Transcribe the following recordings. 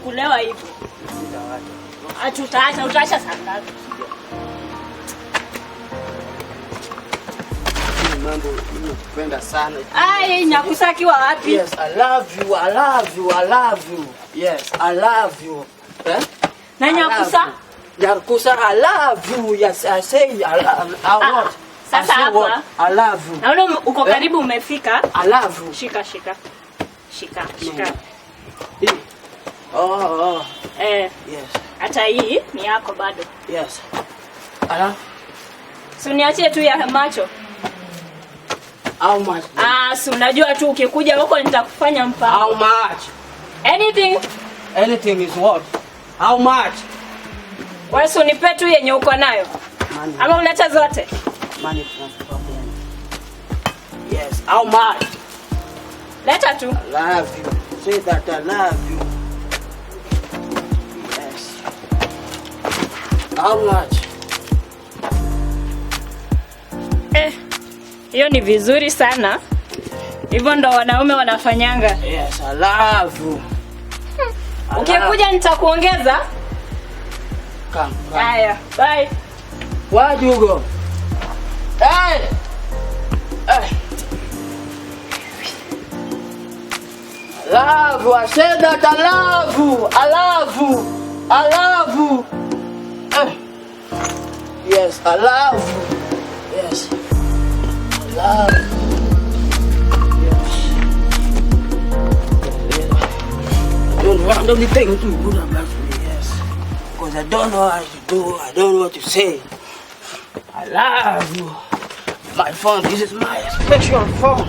Kulewa hivyo. Acha utaacha, utaacha saa ngapi? Mambo nakupenda sana. Ai, Nyakusa akiwa wapi? Yes, I love you, I love you, I love you. Yes, I love you. Eh? Na Nyakusa? Nyakusa, I love you. Yes, I say I love what? Sasa hapa. I love you. Naona uko karibu umefika. I love you. Shika, shika. Shika, shika. Oh, oh. Eh. Yes. Hata hii ni yako bado. Yes. Ala. Si uniachie tu ya macho. How much? Ah, si unajua tu ukikuja huko nitakufanya mpango. How much? Anything. Anything is what? How much? Wewe si unipe tu yenye uko nayo. Money. Ama unaacha zote? Money from problem. Yes, how much? Leta tu. I love you. Say that I love you. Yes. How much? Eh. Hiyo ni vizuri sana. Hivyo ndo wanaume wanafanyanga. Yes, I love you. Ukikuja nitakuongeza. Come, come. Haya, bye. Where do you go? Hey! Hey. I love you. I said that I love you. I love you. I love you. Hey. Yes, I love you. Yes. I love you. Yes. I don't want anything to do about me. Yes. Because I don't know how to do. I don't know what to say. I love you. My phone, this is my special phone.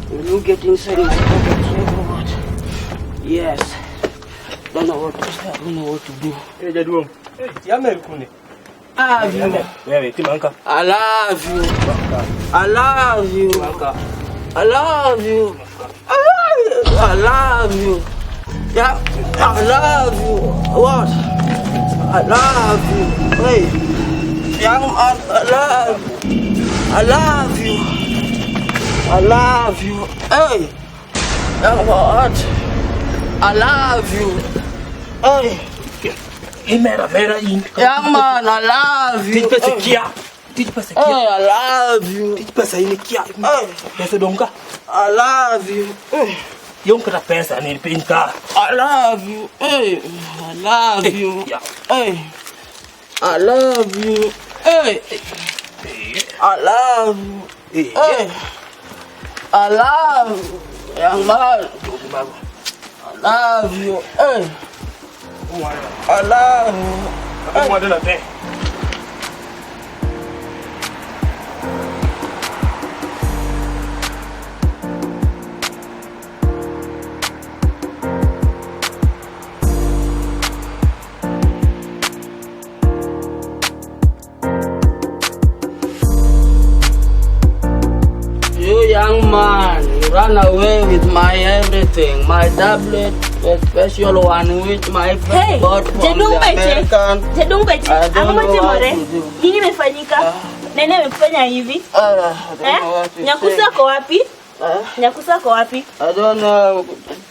When you get inside my pocket, you know what? Yes. Don't know what to say, I don't know what to do. Hey, Jaduong. Hey, Yamel Kune. I love you. I love you. I love you. I love you. I love you. Yeah, I love you. What? I love you. Hey. Young man, I love you. I love you. I love you. Hey. Young what? I love you. Hey. Young man, I love you. Hey, I love you. Hey. I love you. Hey. I love you. Hey. I love you. Hey. I love you. Hey. I love you. Hey. I love you. Young man. I love you. Hey. I love you. Hey. Young man, you ran away with my everything, my tablet, the special one which my friend bought from the American. Jaduong Beche, I don't know what to do. Nini imefanyika? Nani amekufanya hivi? Nyakusa ako wapi? Nyakusa ako wapi? I don't know.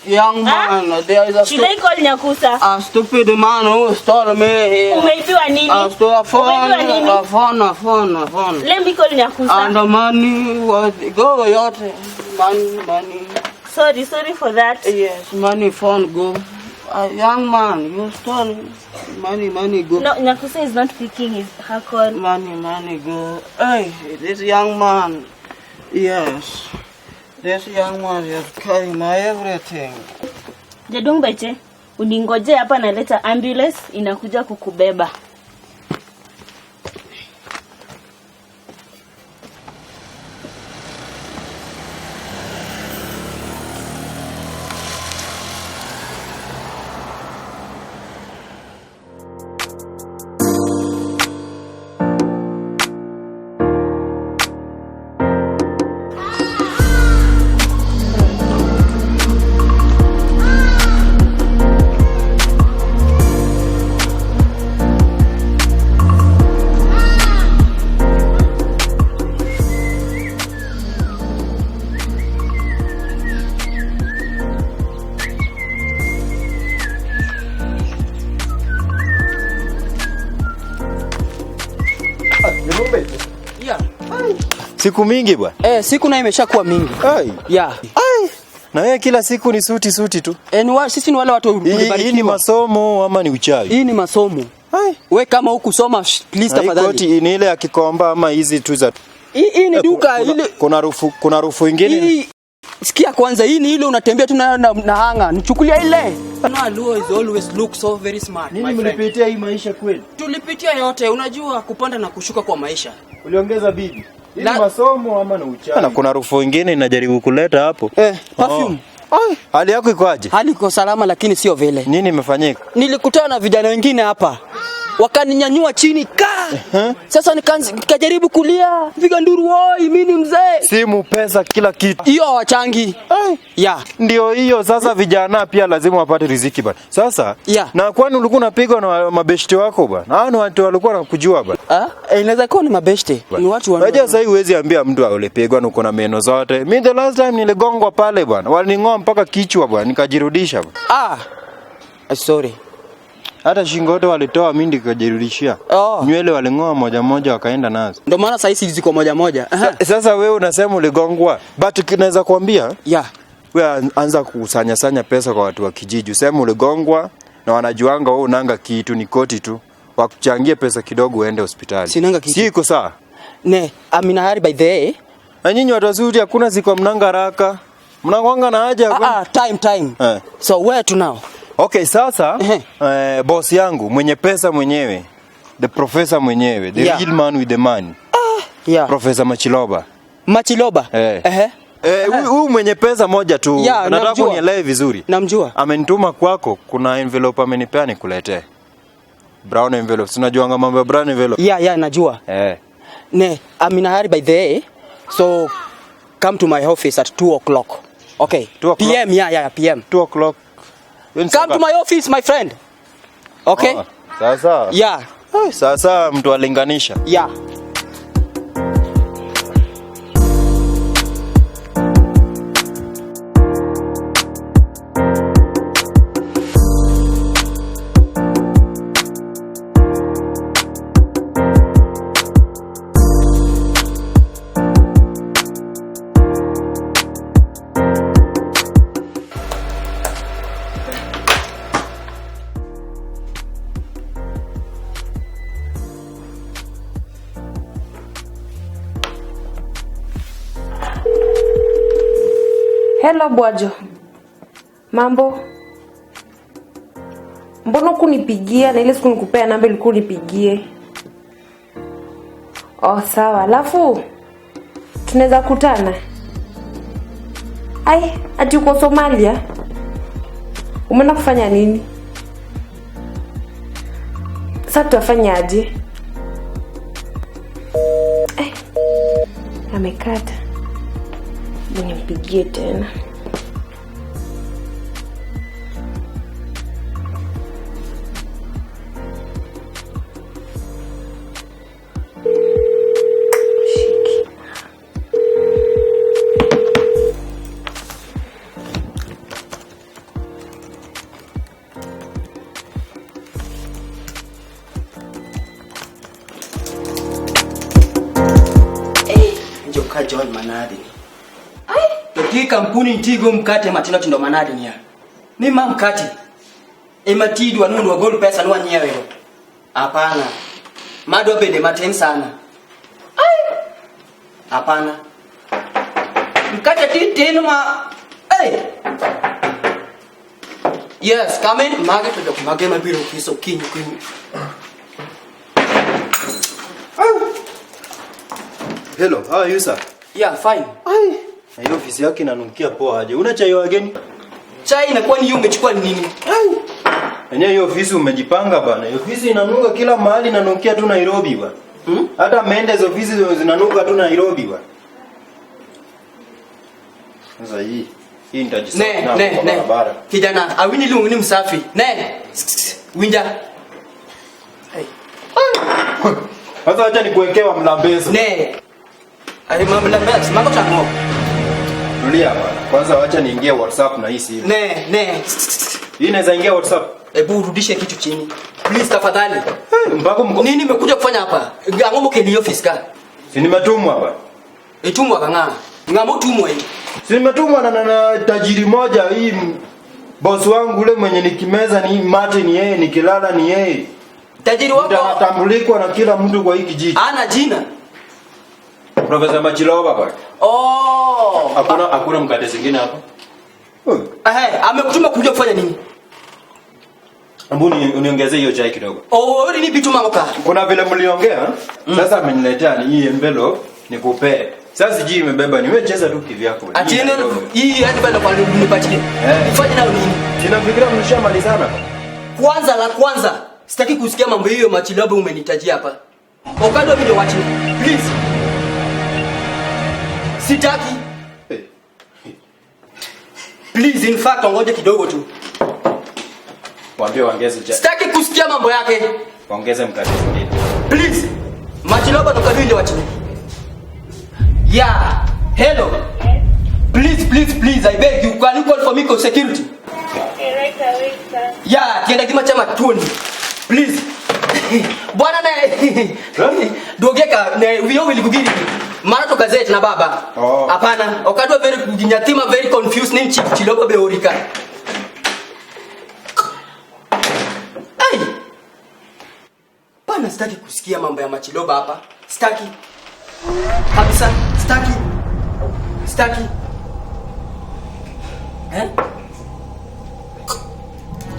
Young man, there is a Should I call Nyakusa? A stupid man who stole me here. Umeibiwa nini? I stole a phone, a phone, a phone, a phone. Let me call Nyakusa. And the money was go yote. Money, money. Sorry, sorry for that. Yes, money, phone, go. Young man, you stole money, money, go. No, Nyakusa is not picking his her call. Money, money, go. Hey, this young man. Yes. This young man is carrying my everything. Jaduong Beche, uningoje hapa naleta ambulance inakuja kukubeba. Siku mingi bwana. Siku nayo imeshakuwa mingi. Ai. Yeah. Ai. Na wewe kila siku ni suti suti tu. Sisi ni wale watu Hii ni masomo ama ni uchawi? Hii ni masomo. Ai. We kama hukusoma please tafadhali. Koti ni ile ya Kikomba ama hizi tu za Hii ni duka ile. Kuna harufu ingine. Hii sikia kwanza, hii ni ile unatembea tu na hanga. Nichukulia ile. No, Luo is always look so very smart. Nini mlipitia hii maisha kweli? Tulipitia yote, unajua kupanda na kushuka kwa maisha. Uliongeza bibi. Hii ni masomo ama ni uchawi? Na kuna harufu ingine inajaribu kuleta hapo. Perfume. Oh. Hali yako iko aje? Hali iko salama lakini sio vile. Nini imefanyika? Nilikutana na vijana wengine hapa. Wakaninyanyua chini ka. Sasa nikajaribu kulia, piga nduru, oi mimi ni mzee. Simu, pesa, kila kitu. Hiyo hawachangi. Yeah. Ndio hiyo sasa, vijana pia lazima wapate riziki bana. Sasa yeah. Na kwani ulikuwa unapigwa na mabeshte wako bana? Hao ni watu walikuwa wanakujua bana. Inaweza kuwa ni mabeshte. Ni watu wa. Unajua sasa huwezi ambia mtu alipigwa na uko na meno zote. Mimi the last time niligongwa pale bana. Walining'oa mpaka kichwa bana, nikajirudisha bana. Sorry. Hata shingo yote walitoa, mimi nikajirudishia. Nywele waling'oa moja moja wakaenda nazo. Ndio maana sasa hizi ziko moja moja. Sasa wewe unasema uligongwa, but naweza kuambia yeah. Wewe anza kukusanya sanya pesa kwa watu wa kijiji. Useme uligongwa na wanajuanga wewe unanga kitu ni koti tu. Wakuchangie pesa kidogo uende hospitali. Sinanga kitu. Si iko sawa? Ne, amina hari by the way. Na nyinyi watu wazuri hakuna siku mnanga haraka. Mnakuanga na haja. Time. So where to now? Okay, sasa boss yangu mwenye pesa mwenyewe, the professor mwenyewe, the real man with the money. Yeah. Professor Machiloba. Machiloba? Huyu mwenye pesa moja tu. Yeah, nataka unielewe vizuri. Namjua. Amenituma kwako, kuna envelope amenipea nikuletee. Brown envelope. Unajuanga mambo ya brown envelope? Yeah, najua. Ne, I'm in a hurry by the way. So come to my office at 2 o'clock. Okay. 2 o'clock. PM, yeah, PM. 2 o'clock. Come to my office, my friend. Okay? Sasa. Yeah. Sasa mtu alinganisha. Yeah. Hello Bwajo. Mambo? Mbona kunipigia na ile siku nikupea namba ilikuwa unipigie? Oh sawa, alafu tunaweza kutana? Ai, ati uko Somalia? Umeenda kufanya nini? Sasa tutafanya aje? Amekata. Nimpigie tena. Shiki. Njoka John Manadi. Ti kampuni ntigo mkate matindo tindo manadi niya. Ni ma mkate. Ematidi wanundu wa gold pesa nuwa nyewe. Hapana. Mado bede maten sana. Ai. Hapana. Mkate tinu ma. Hey. Yes, come in. Mage to dok mage mabiro kiso kinyu kinyu. Hello, how are you sir? Yeah, fine. Ai. Na hiyo ofisi yake inanukia poa aje. Una chai wageni? Chai inakuwa ni ungechukua nini? Ai. Yenyewe hiyo ofisi umejipanga bana. Hiyo ofisi inanuka kila mahali, inanukia tu Nairobi bana. Hata mende za ofisi zinanuka tu Nairobi bana. Sasa hii nitajisafisha Ne. Kijana, awini lungu ni msafi. Ne. Winja. Hey. Sasa acha nikuwekewa mlambezo. Ne. Ai mlambezo, mambo chango. Tulia bwana. Kwanza acha niingie WhatsApp na hii simu. Ne. Hii inaweza ingia WhatsApp. Ebu urudishe kitu chini. Please tafadhali. Hey, mpaka mko. Nini nimekuja kufanya hapa? Ngombe kwenye office ka. Si nimetumwa hapa. Itumwa kang'a. Ng'ama utumwa hii. Si nimetumwa na tajiri moja hii boss wangu ule mwenye nikimeza ni mate ni yeye, nikilala ni yeye. Tajiri wako anatambulikwa na kila mtu kwa hii kijiji. Ana jina. Professor Machiloba bwana. Oh. Hakuna mkate zingine hapa. Amekutuma kuja kufanya nini? Mbuni uniongezee hiyo chai kidogo. Oh, wewe ni bitu mangoka. Kuna vile mliongea, sasa ameniletea ni hii envelope nikupee. Sasa sijui imebeba ni wewe, cheza tu kivyako. Atiene hii envelope kwa nipatie. Ifanye nayo nini? Ninafikiria mlishamalizana. Kwanza la kwanza, sitaki kusikia mambo hiyo Machiloba umenitajia hapa. Okado video watch. Please. Sitaki. Please, in fact ngoja kidogo tu. Waambie waongeze chai. Sitaki kusikia mambo yake. Waongeze mkate mwingine. Please. Machiloba ndo kabili watch. Yeah. Hello. Please, please, please, I beg you, can you call for me for security? Okay, right away, sir. Yeah, tienda kima chama tuoni. Please. Bwana na dogeka ne wiyo wilikugiri. Mara to gazette na baba. Hapana, okadwa very nyatima very confused name Chief Chiloba beorika. Ai. Bana sitaki kusikia mambo ya Machiloba hapa. Sitaki. Kabisa, sitaki. Sitaki. Eh?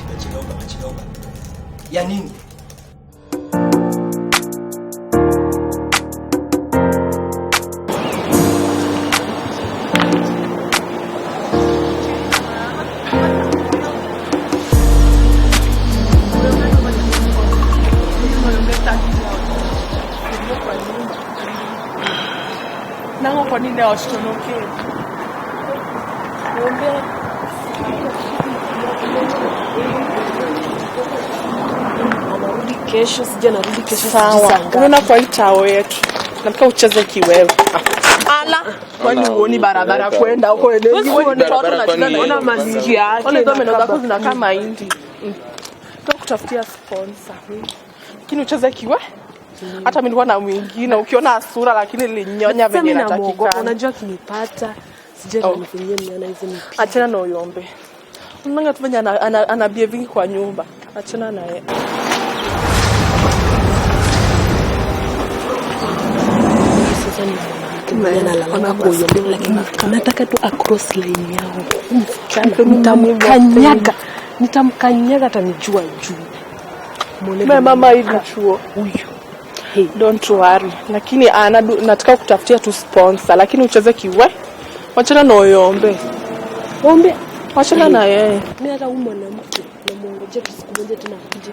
Machiloba, Machiloba. Ya nini? Nango kwa nini hawasitonoke? Anarudi kesho, sija narudi kesho. Sawa. Unaona kwa hii tao yetu. Nataka ucheze kiwewe. Ala, kwani uoni barabara kwenda huko eneo? Wewe ni mtoto na tunaona masikio yake. Ona hizo meno zako zinakaa mahindi. Tutakutafutia sponsor. Lakini ucheze kiwe? Hata mimi nilikuwa na mwingine ukiona sura lakini nilinyonya venye natakikana. Unajua kinipata sija nifanyia mnyana hizo nipi. Achana na Oyombe. Unaona tu venye ana behaving kwa nyumba. Achana na yeye. Sasa ni mwanamke analala kwa Oyombe lakini nataka tu across line yangu. Msichana nitamkanyaga atanijua juu. Mama mama hivi chuo huyu. Hey. Don't worry. Lakini nataka kutafutia tu sponsor lakini ucheze kiwe. Wachana na Oyombe. Ombe. Wachana na yeye. Mimi hata huyu mwanamke namuongojea tu siku moja tena akuje.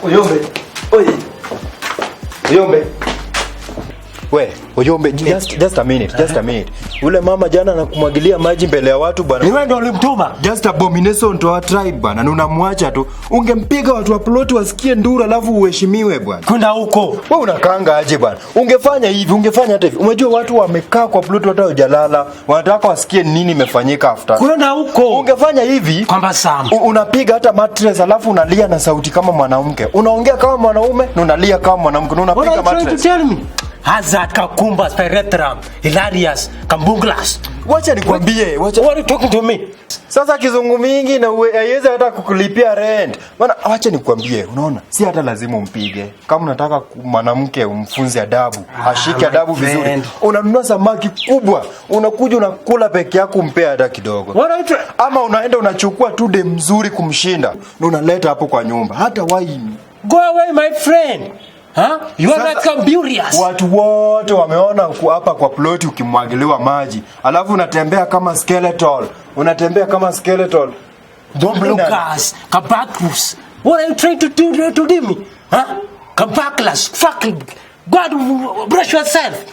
Oyombe. Oye. Oyombe. We, Oyombe, just a minute, just a minute. Ule mama jana anakumwagilia maji mbele ya watu bwana. Ni wewe ndio ulimtuma. Just abomination to our tribe bwana. Na unamwacha tu. Ungempiga watu wa plot wasikie nduru alafu uheshimiwe bwana. Kwenda huko. Wewe unakaanga aje bwana? Ungefanya hivi, ungefanya hata hivi. Unajua watu wamekaa kwa plot hata hujalala. Wanataka wasikie nini imefanyika after. Kwenda huko. Ungefanya hivi kwamba Sam. Unapiga hata mattress alafu unalia na sauti kama mwanamke. Unaongea kama mwanaume na unalia kama mwanamke na unapiga mattress. What are you trying to tell me? Hazard, Kakumba, Spiretram, Hilarious, Kambunglas. Wacha nikwambie, wacha. What are you talking to me? Sasa kizungu mingi na haiwezi hata kukulipia rent. Maana wacha nikwambie, unaona? Si hata lazima umpige. Kama unataka mwanamke umfunze adabu, ashike adabu vizuri. Unanunua samaki kubwa, unakuja unakula peke yako umpea hata kidogo. What are you trying? Ama unaenda unachukua tu dem mzuri kumshinda na unaleta hapo kwa nyumba. Hata wai. Go away my friend. Huh? You are not curious. Watu wote wameona hapa kwa ploti ukimwagiliwa maji. Alafu unatembea kama skeletal. Unatembea kama skeletal. Lucas, Kabacus. What are you trying to do to me? Huh? Kabacus, fucking God, brush yourself.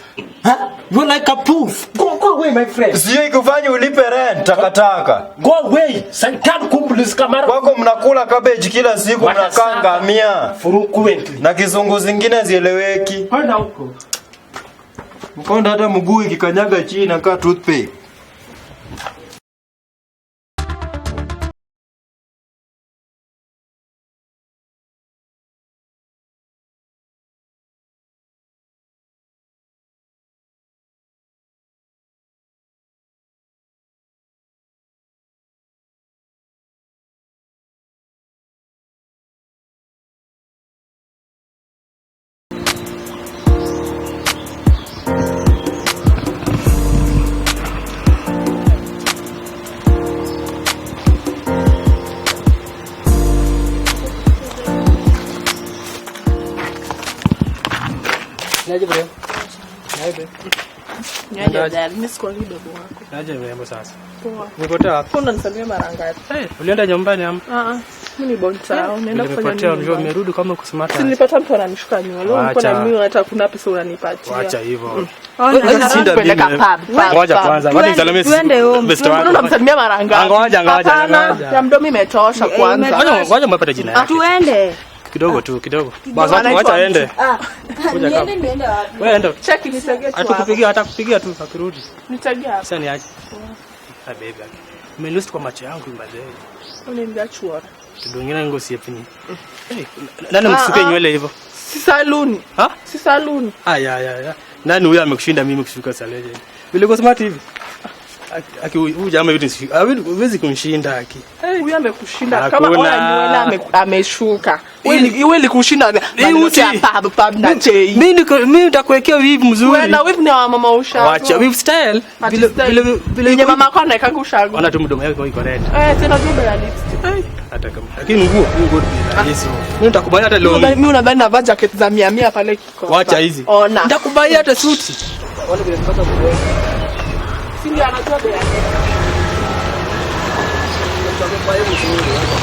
Huh? You're like a poof. Go away my friend. Sio ikufanye ulipe rent takataka. Go away. Saitan kumblis kamara. Wako mnakula cabbage kila siku mnakaa ngamia. Frequently. Na kizungu zingine zieleweki. Kwenda huko. Mkonda hata mguu ikikanyaga chini inakaa toothpick. Naje bro. Naje. Nyaje dad, mimi sikuangi dogo wako. Naje mrembo sasa. Poa. Umepotea wapi? Mbona unisalimia mara ngapi? Eh, ulienda nyumbani ama? Ah, mimi ni bonta. Unaenda kufanya Nimepotea, nini? unajua umerudi kama uko smart. Si nilipata mtu ananishuka nywele. Wewe uko na mimi hata kuna pesa unanipatia. Wacha hivyo. Ona, Shinda peleka mimi. pub. Ngoja kwanza, wacha nisalimie. Tuende home. Best wako. Mbona unamsalimia mara ngapi? Ngoja, ngoja, Hapana, ngoja. ya mdomo imetosha kwanza. Ngoja, ngoja mpate jina yake. Tuende. Kidogo tu, kidogo. Basi Anaitwa wacha aende. Ah, Kuja niende kama. niende wapi? Wewe enda. Cheki nitegee tu. Atakupigia, atakupigia tu akirudi. Nitegee hapo. Sasa niache. Ah baby. Umelost kwa macho yangu mbaze. Unaambia chuora. Tudongena ngosi yepini. Eh, nani msuke nywele hivyo? Si saluni. Ha? Si saluni. Aya aya aya. Nani huyo amekushinda mimi kushuka saleje? Vile uko smart hivi. Aki huyu jamaa hivi huwezi kumshinda aki. Huyu amekushinda kama Hakuna. ona nywele ameshuka. Wewe ilikushinda uti. ya pub pub na chei. Mimi niko mimi nitakuwekea hivi mzuri. Wewe na weave ni wa mama ushago. Wacha weave style. Vile vile vile yenye mama yako anaekanga ushago. Ona tu mdomo yako iko red. Eh, tena jumbe ya lipstick. Hata kama. Lakini nguo nguo ni rahisi. Mimi nitakubali hata leo. Mimi unadhani navaa jacket za 100 pale Kikoba. Wacha hizi. Ona. Nitakubali hata suti. Wale vile mpaka kuona. Si ndio anajua bei. Nitakubali mzuri.